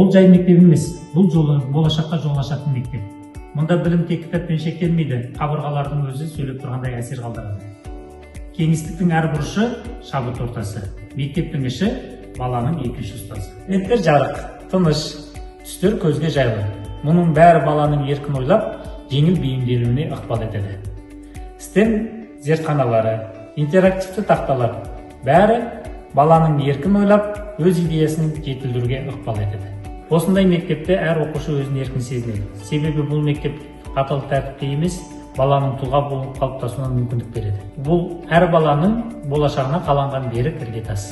Бұл жай мектеп емес, бұл жолы болашаққа жол ашатын мектеп. Мұнда білім тек кітаппен шектелмейді, қабырғалардың өзі сөйлеп тұрғандай әсер қалдырады. Кеңістіктің әр бұрышы – шабыт ортасы, мектептің іші – баланың екінші ұстазы. Кабинеттер жарық, тыныш, түстер көзге жайлы. Мұның бәрі баланың еркін ойлап, жеңіл бейімделуіне ықпал етеді. STEM зертханалары, интерактивті тақталар – бәрі баланың еркін ойлап, өз идеясын жетілдіруге ықпал етеді. Осындай мектепте әр оқушы өзін еркін сезінеді, себебі бұл мектеп қатал тәртіпте емес, баланың тұлға болып қалыптасуына мүмкіндік береді. Бұл әр баланың болашағына қаланған берік іргетас.